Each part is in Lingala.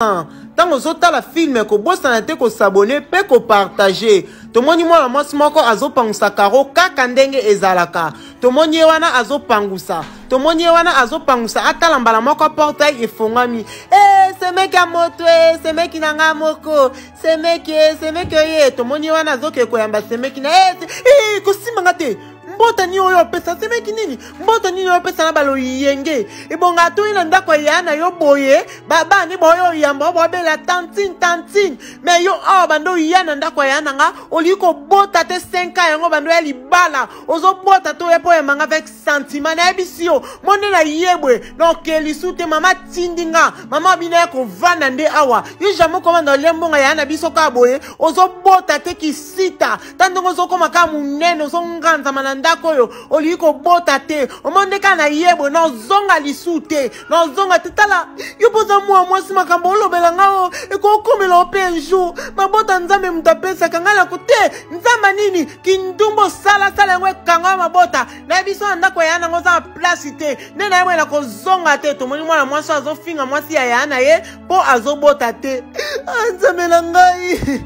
Ntango ozotala filme, kobosana te kosabone mpe kopartage. Tomoni mwana mwasi moko azopangusa karo kaka ndenge ezalaka. Tomoni ye wana azopangusa, tomoni ye wana azopangusa, atala mbala moko portail efongwami. E semeki ya moto, e semeki na ngai moko, semeki, e semeki oye. Tomoni ye wana azokende koyamba semeki na ye. E kosimba nga te, mbota nini oyo opesa semeki nini, mbota nini oyo opesa na baloyenge ebonga atoyi na ndako ya na yo boye, babani boyo oyamba bobela tantine tantine, me yo awa bando oya na ndako ya na nga olingi kobota te 5 ans yango bando ya libala ozobota te oya mpo oyamba nga avec sentiment. Nayebisi yo mo nde nayebwe noke lisu te, mama tindi nga, mama abina ya kovanda nde awa yo jamai okomanda olia mbonga ya na biso kaka boye, ozobota te kisita ta ndenge ozokoma kaka monene, ozonganzama na ndako oyo olingi kobota te, omoni nde kaka nayebwe nozonga lisu te, nazonga te. Tala yo mpo oza mwa mwasi, makambo olobela nga o ekokomela o mpe un jour mabota nzambe moto apesaka ngai nako te. Nzambe nini kindumba osalasala yango ekanga mabota na biso na ndako ya nango oza na place te nde na ye boye nakozonga te. Tomoni mwana mwasi azofinga mwasi ya ya na ye mpo azobota te. Nzambe na ngai.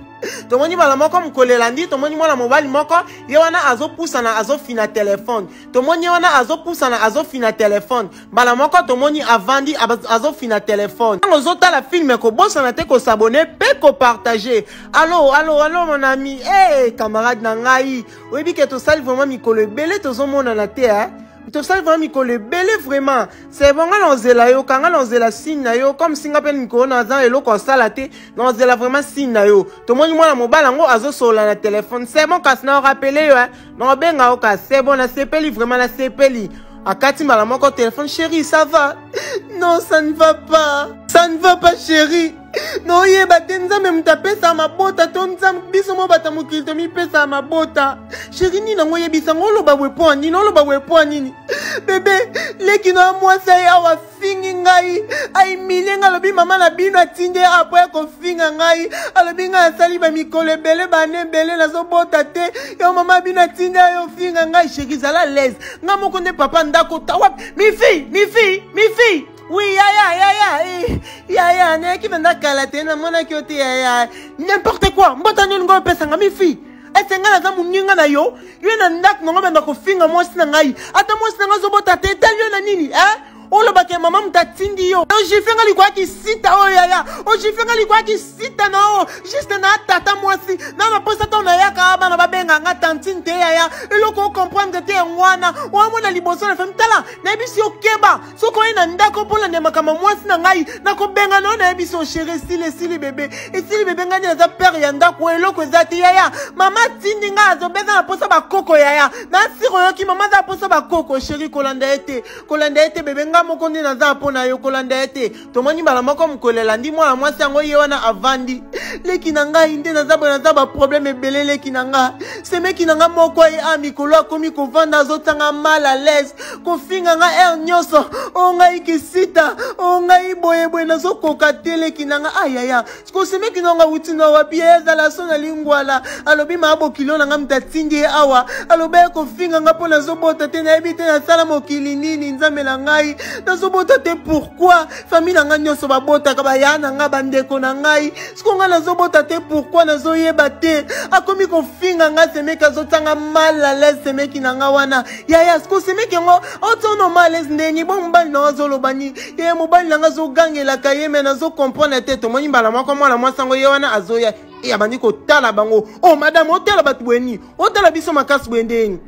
Tomoni mbala moko mokolo elandi, tomoni mwana mobali moko ye wana azopusana azofina telefone. Tomoni ye wana azopusana azofina telefone, mbala moko tomoni avandi azofina telefone. Ntango ozotala filme, kobosana te kosabone mpe kopartage. Allo allo allo mon ami, hey, camarade na ngai, oyebi ke tosali vraiment mikolo ebele tozomonana te, eh? Tosali vraiment mikolo ebele vraiment. C'est bon, nga naozela yo, kanga naozela signe na yo, comme singa mpe mikolo naza eloko osala te, naozela vraiment signe na yo. Tomoni mwana mobali yango azosolola na telefone. C'est bon, kasi na orapele yo, eh? Naobenga yo kasi. C'est bon, nasepeli vraiment, nasepeli. Akati mbala moko telefone. Chéri, ça va? Non, ça ne va pas, ça ne va pas chéri. Noyeba te nzambe moto apesaka mabota to nzambe biso mo bato ya mokili tomipesaka mabota. Chéri, nini yango oyebisa ngo? Oloba boye mpo ya nini? Oloba boye mpo ya nini? Bebe leki na mwasi aye awa afingi ngai, ahumilie ngai, alobi mama na bino atindi ye apo ya kofinga ngai, alobi ngai asali bamikolo ebele bana ebele nazobota te, yo mama bino atindi ayo ofinga ngai. Chéri, zala l'aise, ngai moko nde papa ndako tawa. Mi fille, mi fille, mi fille. Oui, yaya, yaya, eh, yaya, nayaki mpenza kala te, namonaki yo te yaya. N'importe quoi, mbota nini ngo opesanga mi fille? Ese ngai naza moninga na yo, yo na ndako nango banda kofinga mwasi na ngai, ata mwasi na ngai azobota te, etali yo na nini, eh? Olobaka ya mama moto atindi yo, ojife nga likoya kisita oyo yaya, ojife nga likoya kisita na oyo juste na tata mwasi na naposa ntango nayaka bana babenga nga tantine te yaya, eloko ocomprendre te yango wana oamona liboso na fami. Tala, nayebisi yo keba, soki oye na ndako mpo landa makambo mwasi na ngai nakobenga na yo. Nayebisi yo chéri, esili, esili bebe, esili bebe, ngai naza pere ya ndako, eloko eza te yaya. Mama atindi ngai azobeza na posa bakoko yaya, nasiri oyoki mama aza posa bakoko. Chéri, kolanda ye te, kolanda ye te bebe, ngai moko nde naza mpo na yo, kolanda ye te. Tomoni mbala moko mokolo elandi, mwana mwasi yango ye wana avandi. Leki na ngai nde naza boye, naza baproblème ebele leki na ngai. Semeki na ngai moko ye a mikolo akomi kovanda azotanga mal à l'aise, kofinga ngai heure nyonso, o ngai kisita, o ngai boyeboye, nazokoka te leki na ngai. Ayaya, kosemeki na ngai wuti na wapi? Ye ezala so na lingwala, alobi maa bokilo na ngai moto atindi ye awa, alobi ye kofinga ngai mpo nazobota te. Nayebi te nasala mokili nini, nzambe na ngai, nazobota te pourquoi? Famille na ngai nyonso babotaka, baya na ngai, bandeko na ngai, siko ngai nazobota te pourquoi? Nazoyeba te. Akomi kofinga ngai semeki, azotanga mal à l'aise semeki na ngai wana yaya. Siko semeki yango otono mal à l'aise ndeni bo mobali na azoloba nini ye? Mobali na ngai azogangelaka ye, me nazocomprendre te. Tomoni mbala moko mwana mwasi yango ye wana azoya e abandi kotala bango. Oh madame, otala bato boye nini? Otala biso makasi boye ndeni?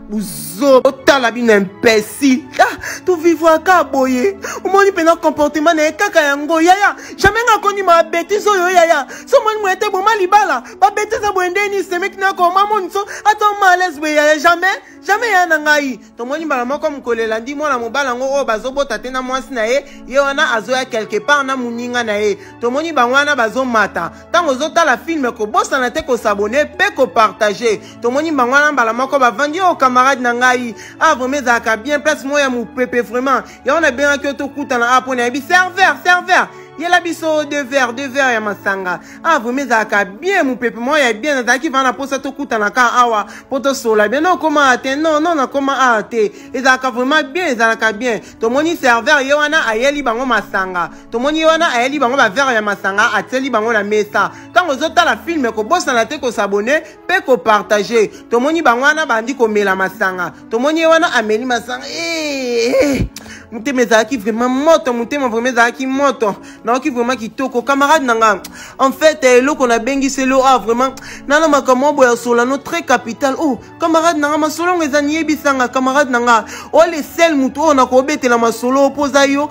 Buzo otala bino imbécile. Ah, tovivwaka boye, omoni mpena comportement na ye kaka yango yaya. Jamais nga akondima babêtises oyo yaya. So omoni moye te, boma libala babêtises boye ndeni? Semeki na koma moni so ata malaise boye yaya, jamais, jamais yaya na ngai. Tomoni mbala moko mokolo elandi, mwana mobali yango oyo bazobota te na mwasi na ye ye wana azoya quelque part na moninga na ye. Tomoni bango wana bazomata. Ntango ozotala filme, kobosana te kosabone mpe kopartage. Tomoni bango wana mbala moko bavandi. Oyo camarade na ngai, ah vraiment ezalaka bien place moko ya mopepe vraiment, yango nabengaki yo tokutana. Ah mpo nayebi serveur, serveur. Yela biso deux verres, deux verres ya masanga. Ah, vraiment ezalaka bien mopepe moko ya bien nazalaki vana na posa tokutana ka awa mpo tosola bien. Non, okoma te. Non, non, nakoma awa te. Ezalaka vraiment bien, ezalaka bien. Tomoni serveur ye wana ayeli bango masanga. Tomoni ye wana ayeli bango ba verre ya masanga, atieli bango na mesa. Ntango ozotala film, kobosana te kosabone mpe kopartage. Tomoni bango wana bandi komela masanga. Tomoni ye wana ameli masanga. Hey, hey. Motema ezalaki vraiment moto, motema vraiment ezalaki moto. Nayoki vraiment kitoko camarade na nga. En fait, eloko nabengiseli yo, ah vraiment nana makambo boya solano très capital. Oh camarade na nga, masolo yango eza niyebisanga camarade na nga. O le seul moto oyo nakobetela masolo mpo oza yo.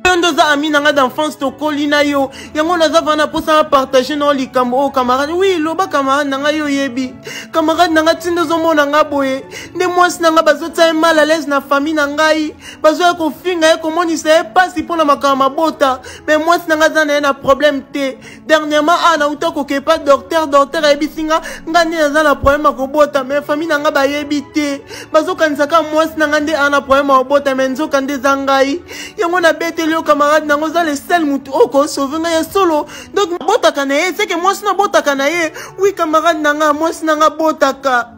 Yo nde oza ami na nga d'enfance, tokoli na yo. Yango naza vana mposa na partage na yo likambo oyo camarade. Oui, loba camarade na nga, yo oyebi. Camarade na nga, ntinda ozomona nga boye nde mwasi na nga bazotia ye mal à l'aise na famille na ngai, bazoya kofinga ye, komonisa ye mpasi mpo na makambo mabota. Mais mwasi na nga aza na ye na problème te. Dernièrement awa nauta kokepa docteur, docteur ayebisi nga nga nde naza na problème ya kobota, mais famille na nga bayebi te, bazokanisa kaka mwasi na nga nde aza na problème ya kobota, mais nzoka nde eza ngai. Yango nabeteli yo camarade nango, oza le seul motu oyo kosauve ngai ya solo. Donc botaka na ye seke mwasi na botaka na ye. Oui camarade na nga, mwasi na nga botaka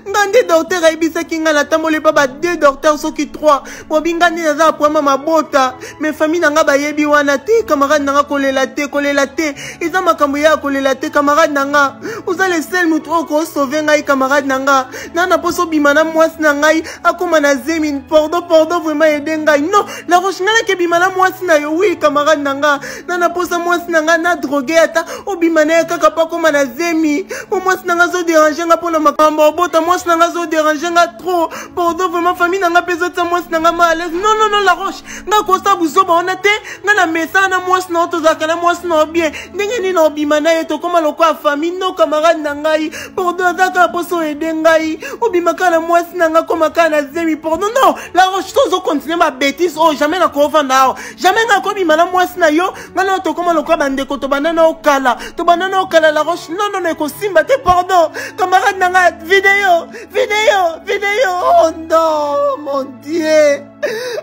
nga nde docteur ayebisaki nga. Natamboli epa ba deux docteur soki trois, bobi nga nde naza na problème ya mabota, mais famille na nga bayebi wana te. Camarade na nga, kolela te, kolela te, eza makambo ya kolela te. Camarade na nga, oza le seul motu oyo kosauve ngai. Camarade na nga, na na mposa obima na mwasi na ngai akóma na zemi. Pardon, pardon, vraiment aide ngai. Non, La Roche, ngai nakebima na mwasi na yo? Oui camarade na nga, na na mposa mwasi na ngai na drogue ata obima na ye kaka mpo akóma na zemi, po mwasi na nga azoderange nga mpona makambo obota. Mwasi na nga azoderange nga trop. Pardon, vraiment, famille na nga mpe ezotia mwasi na nga mal à l'aise. Non, non, non, La Roche, nga kosa buzoba wana te. Nga na mesa na mwasi na yo, tozalaka na mwasi na yo bien. Ndenge nini na obima na ye, tokóma lokola famille? No camarade na ngai, pardon, aza kaka mposa oede ngai, obima kaka na mwasi na nga, koma kaka na zemi. Pardon. Non, La Roche, to ozokontinue babétise oyo, jamais nakovanda awa, jamais nga kobima na mwasi na yo. Nga na yo tokóma lokola bandeko, tobanda na okala, tobanda na okala. La Roche, non, non, non, ekosimba te. Pardon camarade na nga. Video, video, video. Oh non, mon Dieu,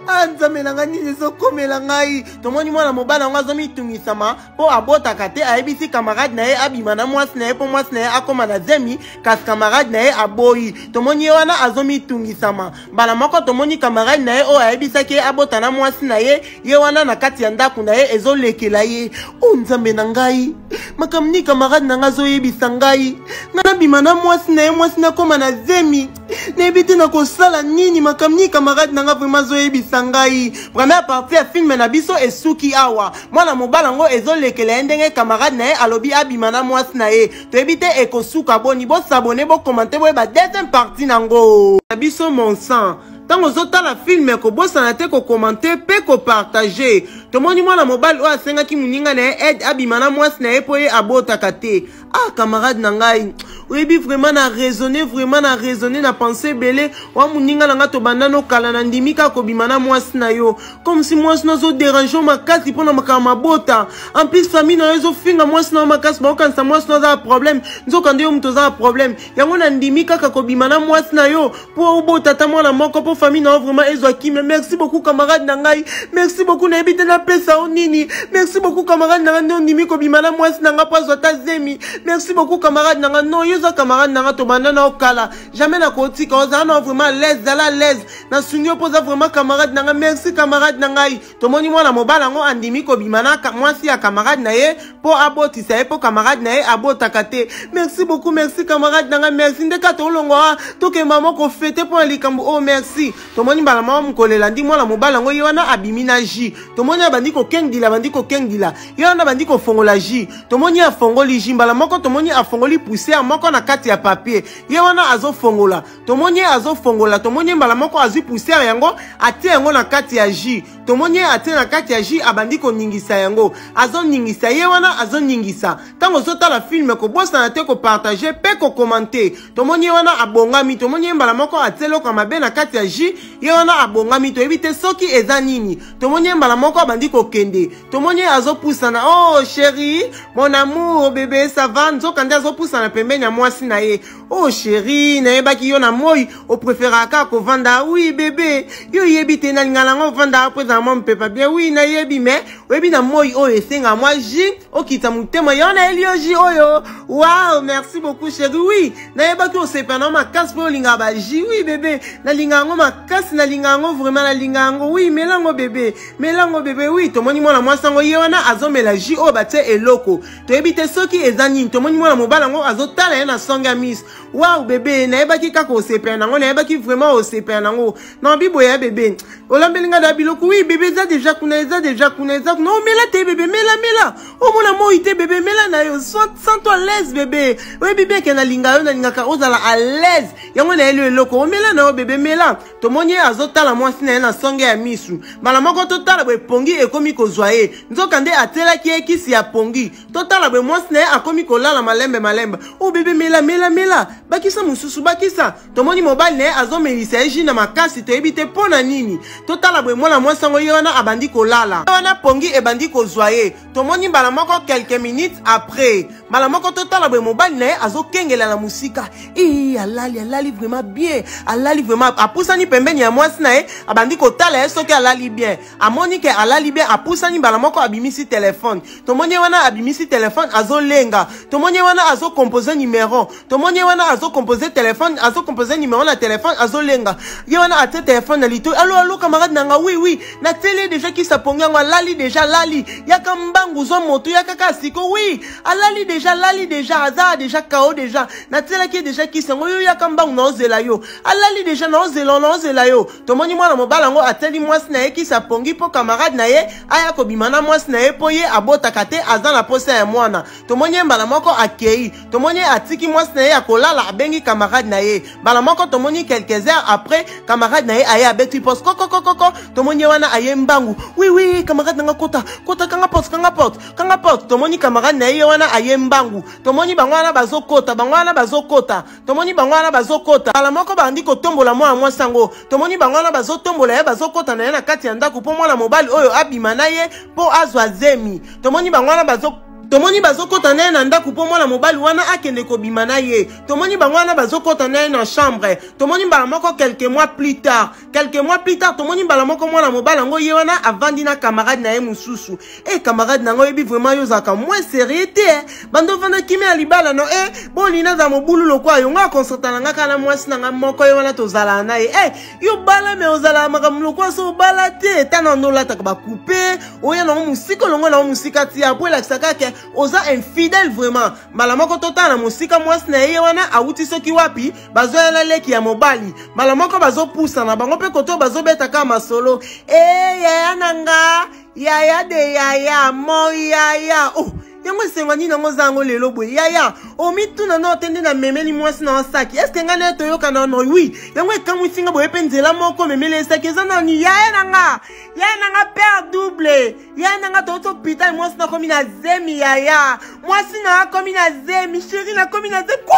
ah Nzambe na ngai, nini ezokomela ngai? Tomoni mwana mobali yango azomitungisama mpo abotaka te. Ayebisi camarade na ye abima na mwasi na ye mpo mwasi na ye akóma na zemi, kasi camarade na ye aboyi. Tomoni ye wana azomitungisama. Mbala moko tomoni camarade na ye oyo ayebisaki ye abota na mwasi na ye, ye wana na kati ya ndako na ye, ezolekela ye. O Nzambe na ngai, makambo nini camarade na ngai azoyebisa ngai? Ngai nabima na mwasi na ye, mwasi nakóma na zemi. Nayebi te nakosala nini. Makambo nini camarade na ngai vraiment azoyebisa ngai? Première partie ya film na biso esuki awa. Mwana mobali yango ezolekela ye ndenge camarade na ye alobi abima na mwasi na ye. Toyebi te ekosuka boni. Bosabone, bokomante, boyeba deuxième partie nango na biso. Mon sang, ntango ozotala film, kobosana te kokomante mpe kopartage. Tomoni mwana mobali oyo asengaki moninga na ye aide abima na mwasi na ye mpo ye abotaka te. Ah camarade na ngai, oyebi vraiment na raisonner, vraiment na raisonner, na pense ebele wa moninga na ngai, tobanda nokala, na ndimi kaka kobima na mwasi na yo, comme si mwasi na azoderange yo makasi mpona makambo mabota. En plus famille na yo ezofinga mwasi na yo makasi, baokanisa mwasi na aza na problème, nzoka nde yo moto oza na problème. Yango na ndimi kaka kobima na mwasi na yo mpo obota ata mwana moko, mpo famille na yo vraiment ezwa kimia. Merci beaucoup camarade na ngai, merci beaucoup. Nayebi te napesa yo nini. Merci beaucoup camarade na ngai, nde ondimi kobima na mwasi na ngai mpo azwa ata zemi. Merci beaucoup camarade na ngai. Non, yo oza camarade na ngai, tobanda na okala, jamais nakotika. Ozala na vraiment à l'aise, zala à l'aise, nasungi yo mpo oza vraiment camarade na ngai. Merci camarade na ngai. Tomoni mwana mobali yango andimi kobima na mwasi ya camarade na ye mpo abotisa ye, mpo camarade na ye abotaka te. Merci beaucoup, merci camarade na ngai, merci. Nde kaka tolongwa, tokemba moko fete mpo na likambo oyo. Merci. Tomoni mbala moko mokolo elandi, mwana mobali yango ye wana abimi na jus. Tomoni abandi kokengdila, abandi kokengdila, ye wana abandi kofongola jus. Tomoni afongoli jus mbala moko, tomoni afongoli poussière moko na kati ya papier. Ye wana azofongola, tomoni ye azofongola, tomoni ye mbala moko azwi poussière yango, atie yango na kati ya jus. Tomoni ye atie na kati ya jus, abandi koningisa yango, azoningisa, ye wana azoningisa. Ntango ozotala film, kobosana te kopartage mpe kokomante. Tomoni ye wana abongami, tomoni ye mbala moko atie eloko ya mabe na kati ya jus. Ye wana abongami, toyebi te soki eza nini. Tomoni ye mbala moko abandi kokende, tomoni ye azopusana. Oh chéri, mon amour, bébé, ça va? Nzoka nde azopusana pembeni ya mwasi na ye. Oh chéri, nayebaki yo na moi opréféraka kaka kovanda. Oui bébé, yo oyebi te nalinga nango ovanda po ezala epesaka mwa mopepa bien. Oui, nayebi, mais oyebi na moi oyo esengaka mwa jus okita motema. Yo nayeli yo jus oyo. Wow, merci beaucoup chéri. Oui, nayebaki osepela nango makasi mpo olingaka ba jus. Oui bébé, nalinga yango makasi, nalinga yango vraiment, nalinga yango. Oui, mela yango bébé, mela yango bébé. Oui, tomoni mwana mwasi yango ye wana azomela jus oyo batie eloko, toyebi te soki eza nini. Tomoni mwana mobali yango azotala ye na songe ya miso. Wow bébé, nayebaki kaka osepela nango, nayebaki vraiment osepela nango. Na biboye ya bébé, olambeli nga da biloko. Oui bébé, eza déjà kuna, eza déjà kuna, eza kuna. Omela te bébé, mela, mela, omona moi te bébé, mela na yo. Sens-toi à l'aise bébé, oyebi bien ke nalinga yo, nalingaka ozala à l'aise, yango nayeli yo eloko. Omela na yo bébé, mela. Tomoni ye azotala mwasi na ye na songe ya misu. Mbala moko totala boye, pongi ekomi kozwa ye, nzoka nde atielaki ye kisi ya pongi. Totala boye, mwasi na ye akomi kolala malembe malembe. O bébé, mela, mela, mela, bakisa mosusu, bakisa. Tomoni mobali na ye azomelisa ye jus na makasi, toyebi te mpo na nini. Totala boye, mwana mwasi yango ye wana abandi kolala wana, pongi ebandi kozwa ye. Tomoni mbala moko, quelques minutes après, mbala moko totala boye, mobali na ye azokengela na mosika. E alali, alali vraiment bien, alali vraiment. Apusani pembeni ya mwasi na ye, abandi kotala ye soki alali bien. Amoni ke alali bien, apusani mbala moko, abimisi telefone. Tomoni ye wana abimisi telefone, azolenga. Tomoni ye wana azocompose numéro. Tomoni ye wana azocompose telefone, azocompose numéro na telefone, azolenga. Ye wana atie telefone na litoi. Allo, allo camarade na nga. Oui, oui, natieli ye déjà kisa pongi yango, alali déjà, alali. Yaka mbangu, zwa moto, yaka kaka siko. Oui, alali déjà, alali déjà, aza déjà KO déjà, natielaki ye déjà kisi yango. Yo yaka mbangu, naozela yo, alali déjà, naozela, naozela yo. Tomoni mwana mobali yango ateli mwasi na ye kisi apongi mpo camarade na ye aya kobima na mwasi na ye, mpo ye abotaka te, aza na posa ya mwana. Tomoni ye mbala moko akei. Tomoni ye atiki mwasi na ye ya kolala, abengi camarade na ye mbala moko. Tomoni quelques heures après, camarade na ye aye, abeti porte kokokokoko. Tomoni ye wana aye mbangu. Oui, oui camarade na nga, kota, kota, kanga porte, kanga porte, kanga porte. Tomoni camarade na ye wana aye mbangu. Tomoni bango wana bazokota, bango wana bazokota. Tomoni bango wana bazokota, mbala moko bandi kotombola mwana mwasi yango. Tomoni bango wana bazotombola ye, bazokota na ye na kati ya ndako mpo mwana mobali oyo abima na ye mpo azwa zemi. Tomoni bango wana bazo tomoni bazokɔta na ye na ndako mpo mwana mobali wana akende kobima na ye. Tomoni bango wana bazokɔta na ye na chambre. Tomoni mbala moko, quelques mois plus tard, quelques mois plus tard, tomoni mbala moko mwana mobali yango ye wana avandi na camarade na ye mosusu. E camarade na yango, oyebi vraiment, yo ozalaka moins sérieux te. Bando ovanda kimia ya libala no e boni, naza mobulu lokwa yo. Nga aconcerta na nga kaka na mwasi na nga moko, ye wana tozalaka na ye. E yo bala, me ozalaka makambo lokwa so obala te. Tana ndo olataka bacoupe oya nango mosika, olongo nango mosika tia po elakisa kaka oza infidèle vraiment. Mbala moko totala na mosika, mwasi na ye wana awuti soki wapi, bazoya na leki ya mobali. Mbala moko bazopusana bango mpe koto, bazobeta kaka masolo. E yaya na nga, yaya de yaya mo yaya. Oh, yango esengo nini yango oza yango lelo boye yaya? Omituna na te nde namemeli mwasi na osaki, eske ngai na ye toyoka na no? Oui, yango ekamwisi nga boye mpe nzela moko omemeli esaki eza nani? Yaya na nga, yaya na nga, père double, yaya na nga, touti hôpital, mwasi nakomi na zemi yaya, mwasi na akomi na zemi, chéri nakomi na zemi. Quoi,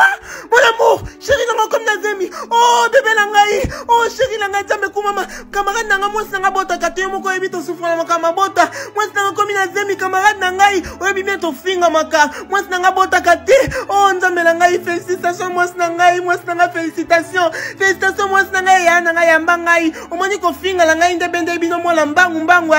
mon amour, chéri nanga akomi na zemi? Oh bébé na ngai, oh chéri na ngai, Nzambe kumama. Camarade na nga, mwasi na nga botaka te, yo moko oyebi tosufra na makambo mabota. Mwasi na nga akomi na zemi, camarade na ngai, oyebi bien tofingamaka. Mwasi na nga botaka te. Oh Nzambe na ngai, félicitation mwasi na ngai, mwasi na ngai, félicitation, félicitation mwasi na ngai, eya na ngai, yamba ngai. Omoni kofinga na ngai nde bende bino mwana mbangu mbangu.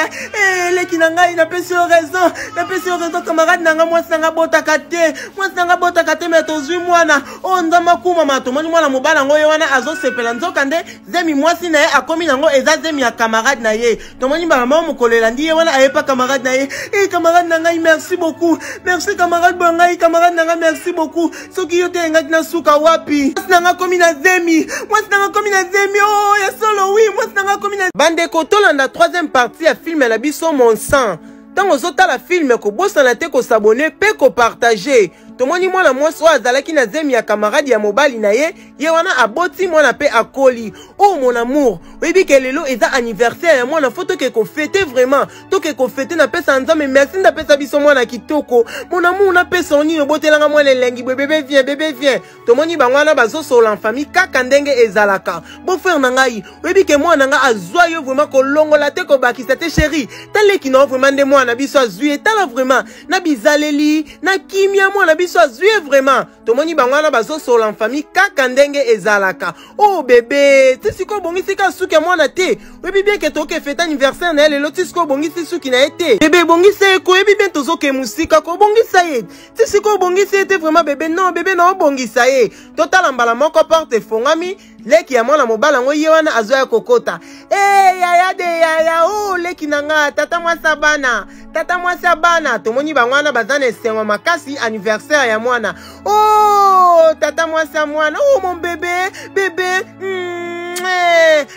Eleki na ngai, napesi yo raison, napesi yo raison camarade na nga. Mwasi na nga botaka te, mwasi na nga botaka te, me tozwi mwana. Oyo Nzambe akumama. Tomoni mwana mobali yango ye wana azosepela, nzoka nde zemi mwasi na ye akomi nango eza zemi ya camarade na ye. Tomoni mbala moko mokolo elandi, ye wana ayepa camarade na ye. E camarade na ngai, merci beaucoup, merci camarade boya ngai, camarade na ngai, merci beaucoup. Soki yo te, engaki nasuka wapi? Mwasi na ngai akomi na zemi, mwasi na ngai akomi na zemi. O ya solo? Oui, mwasi na ngai akomi na. Bandeko, tolanda troisième partie ya film na biso Mon sang. Ntango ozotala film, kobosana te kos'abonner mpe kopartager. Tomoni mwana mwasi oyo azalaki na zemi ya camarade ya mobali na ye, ye wana aboti mwana mpe akoli. Oh mon amour, oyebi ke lelo eza anniversaire ya mwana, faut toke kofêter vraiment, toke kofêter. Napesa Nzambe merci, ndapesa biso mwana kitoko. Mon amour, napesa nini? Obotelanga mwana elengi boye. Bébé viens, bébé viens. Tomoni bango wana bazosola en famille kaka ndenge ezalaka. Beau-frère na ngai, oyebi ke mwana nga azwa yo vraiment, kolongola te, kobakisa te. Chéri, taleki na yo vraiment nde mwana biso azwi ye. Tala vraiment na bizaleli na kimia mwana biso. biso azwi ye vraiment. Tomoni bango wana bazosolola en famille kaka ndenge ezalaka. Oh bebe, ti sikoyo obongisi kaka suki ya mwana te. Oyebi bien ke toke fete anniversaire na ye lelo, ti sikoyo obongisi suki na ye te. Bebe, bongisa ye ko, oyebi bien tozoke mosika ko, bongisa ye. Ti sikoyo obongisi ye te vraiment bebe. Non bebe, na obongisa ye. Totala mbala moko porte efongami, leki ya mwana mobali yango ye wana azoya kokota. Eh yaya de yaya, oh leki na nga, tata mwasi ya bana, tata mwasi ya bana. Tomoni bango wana baza na esengo makasi, anniversaire ya mwana. Oh tata mwasi ya mwana, oh mon bebe, bebe,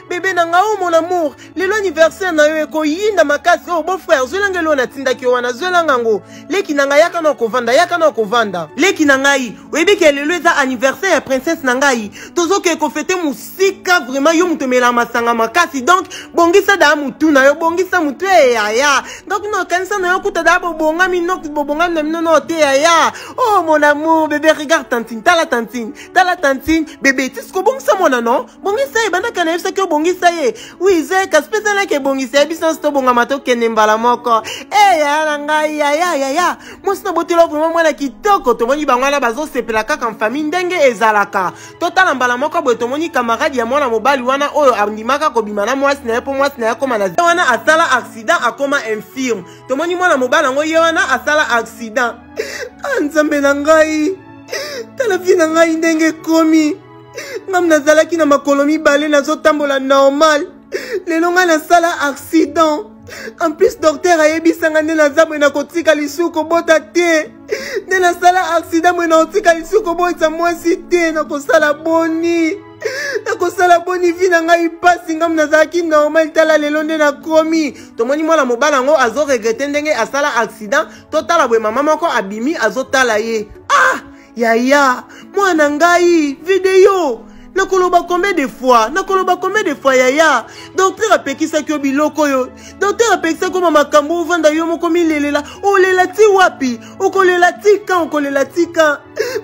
bebe na nga, oh mon amour, lelo anniversaire na yo ekoyinda makasi. Oh beau frère, zwelanga eloko natindaki yo wana, zwelanga yango. Leki na ngai, yaka na kovanda, yaka na kovanda. Leki na ngai, oyebi ke lelo eza anniversaire ya princesse na ngai, tozokende kofete mosika vraiment. Yo moto omela masanga makasi, donc bongisa daa motu na yo, bongisa motu. E yaya, nga kuna okanisa na yo kuta daa bobongami nok bobongami na bino no te yaya. Oh mon amour bébé, regarde tantine, tala tantine, tala tantine bébé, ti siko bongisa mwana non, bongisa ye bandaka na yebisaki yo bongisa ye. Oui ze kasi mpe ezalaki ebongisa ye, biso nyonso tobongama tokende mbala moko. E yaya na ngai, yaya, yaya mwasi na botela vraiment mwana kitoko. Tomoni bango wana bazosepela kaka famille ndenge ezalaka. Totala mbala moko boye, tomoni camarade ya mwana mobali wana oyo andimaka kobima na mwasi na ye mpo mwasi na ye akoma na wana asala accident, akoma infirme. Tomoni mwana mobali yango ye wana asala accident. Ah nzambe na ngai, tala vie na ngai ndenge ekomi. Ngam nazalaki na makolo mibale nazotambola normal, lelo ngai nasala accident. En plus docteur ayebisanga nde naza boye nakotika lisusu kobota te, nde nasala accident boye nakotika lisusu kobotisa mwasi te. Nakosala boni, nakosala boni, vi na ngai mpasi. Ngam nazalaki normal, tala lelo nde nakomi. Tomoni mwana mobali yango azoregrete ndenge asala accident. Totala boye, mama moko abimi azotala ye. Ah yaya, mwana ngai, video nakoloba combien de fois, nakoloba combien de fois yaya, docteur apekisaki yo biloko oyo, docteur apekisaki yo makambo, ovanda yo moko milelela, olela ti wapi, okolela ti kan, okolela ti kan.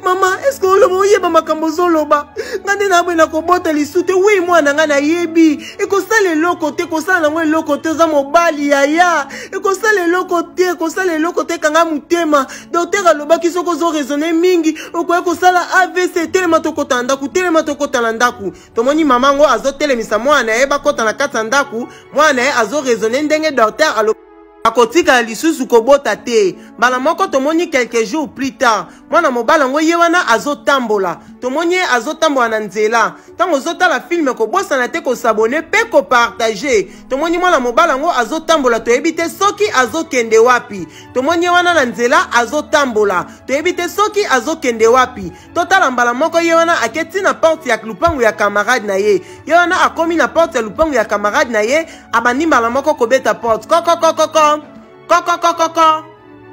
Mama, est-ce que oloba oyeba makambo ozoloba? Nga nde naboye nakobota lisu te. Wi mwana ngai, nayebi ekosala eloko te, ekosala nango eloko te, oza mobali yaya, ekosala eloko te, ekosala eloko te, kanga motema. Docteur alobaki soki ozoraisonne mingi okoya kosala AVC. Telema tokota na ndako, telema tokota na ndako. Tomoni mama yango azotelemisa mwana na ye, bakota na kati ya ndako. Mwana na ye azoraisonne ndenge docteur alo akotikala lisusu kobota te. Mbala moko tomoni quelques jours plus tard, mwana mobali yango ye wana azotambola. Tomoni ye azotambola na nzela. Ntango ozotala filme, kobosana te kosabone mpe kopartage. Tomoni mwana mobali yango azotambola, toyebi te soki azokende wapi. Tomoni ye wana na nzela azotambola, toyebi te soki azokende wapi. Totala mbala moko ye wana aketi na porte ya lupangu ya camarade na ye. Ye wana akomi na porte ya lupangu ya camarade na ye, abandi mbala moko kobeta porte, kokokokoko, kokokokoko,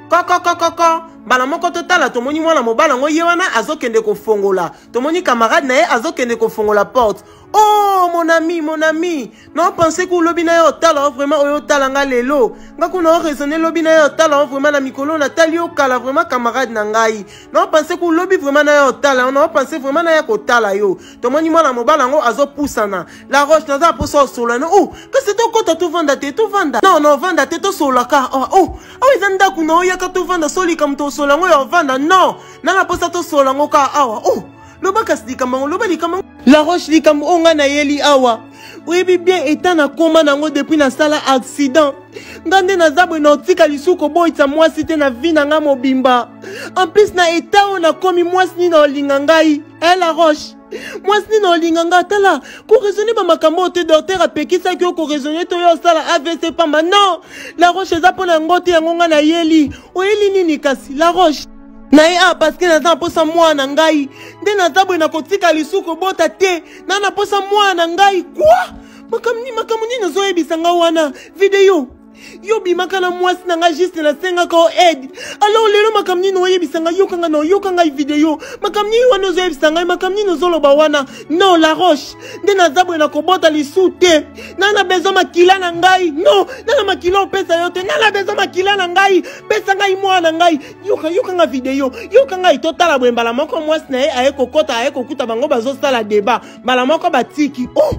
kokokokoko. Mbala moko totala, tomoni mwana mobali yango ye wana azokende kofongola. Tomoni camarade na ye azokende kofongola porte. Oh mon ami, mon ami, na pense ku lobi na yo otala o vraiment oyo otala nga lelo. Nga kuna o raisonner lobi na yo otala o vraiment na mikolo natali yo kala vraiment camarade na ngai. Na pense ku lobi vraiment na yo otala, na pense vraiment na ya kotala yo. Tomoni mwana mobali yango azopusana. La Roche, naza posa osolola na oh, kasi tokota tovanda te, tovanda. Non, non, vanda te, tosololaka. Oh, oh, awa eza ndako na oyaka tovanda, solika moto osolola yango ya ovanda. Non, nana posa tosolola yango kaka awa. Oh, loba kasi likambo yango, loba likambo. La Roche, likambo oyo ngai nayeli awa, oyebi bien eta nakoma nango depuis nasala accident. Nga nde naza boye na otika lisusu koboyisa mwasi te na vie na ngai mobimba. En plus na eta oyo nakomi, mwasi nini olinga ngai? Eh La Roche, mwasi nini olinga ngai? Tala, koraisonne bamakambo oyo te, docteur apekisaki yo koraisonne te, oyo osala AVC pamba. Non La Roche, eza mpo na yango te yango ngai nayeli. Oyeli nini kasi La Roche? Na ye awa parce que naza na posa mwana ngai, nde naza boye nakotika lisusu kobota te, na na posa mwana ngai. Kwa makambo nini ozoyebisa nga wana? Video yo bimaka na mwasi na nga juste nasengaka o aide, alors lelo makambo nini oyebisa ngai? Yokanga na oyoka ngai video, makambo nini wana ozoyebisa ngai? Makambo nini ozoloba wana? Non La Roche, nde naza boye nakobota lisu te, na na besoin makila na ngai. Non, na na makila opesa yo te, na na besoin makila na ngai, pesa ngai mwana na ngai. Yoka, yoka nga video, yoka ngai. Totala boye, mbala moko mwasi na ye aye kokota, aye kokuta bango bazosala débat. Mbala moko batiki. Oh!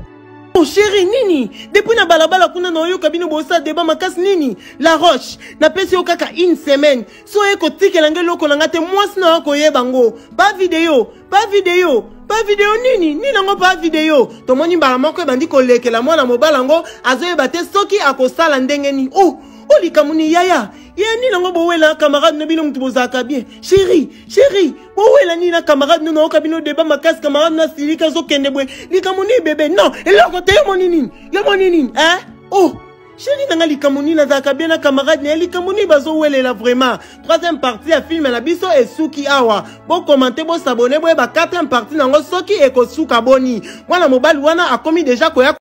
Oh chéri nini depuis na balabala kuna na oyoka bino bosala deba makasi nini la roche napesi yo kaka une semaine so oye kotikela ngai eloko na ngai te mwasi na yo akoyeba ngo pa video pa video pa video nini nini yango pa video tomoni mbala moko ebandi kolekela mwana mobali yango azoyeba te soki akosala ndenge nini oh o likambo ni yaya ye nini yango bowela camarade na bino moto bozalaka bien chéri chéri bowela nini na camarade no nayoka bino deba makasi camarade na silika azokende boye likambo nini bebe non eloko te yo moni nini yo moni nini eh oh chéri na nga likambo nini azalaka bien na camarade na ye likambo nini bazowelela vraiment troisième partie ya filme na biso esuki awa bokomante bosabone boyeba quatrième partie na yango soki ekosuka boni mwana mobali wana akomi deja koya.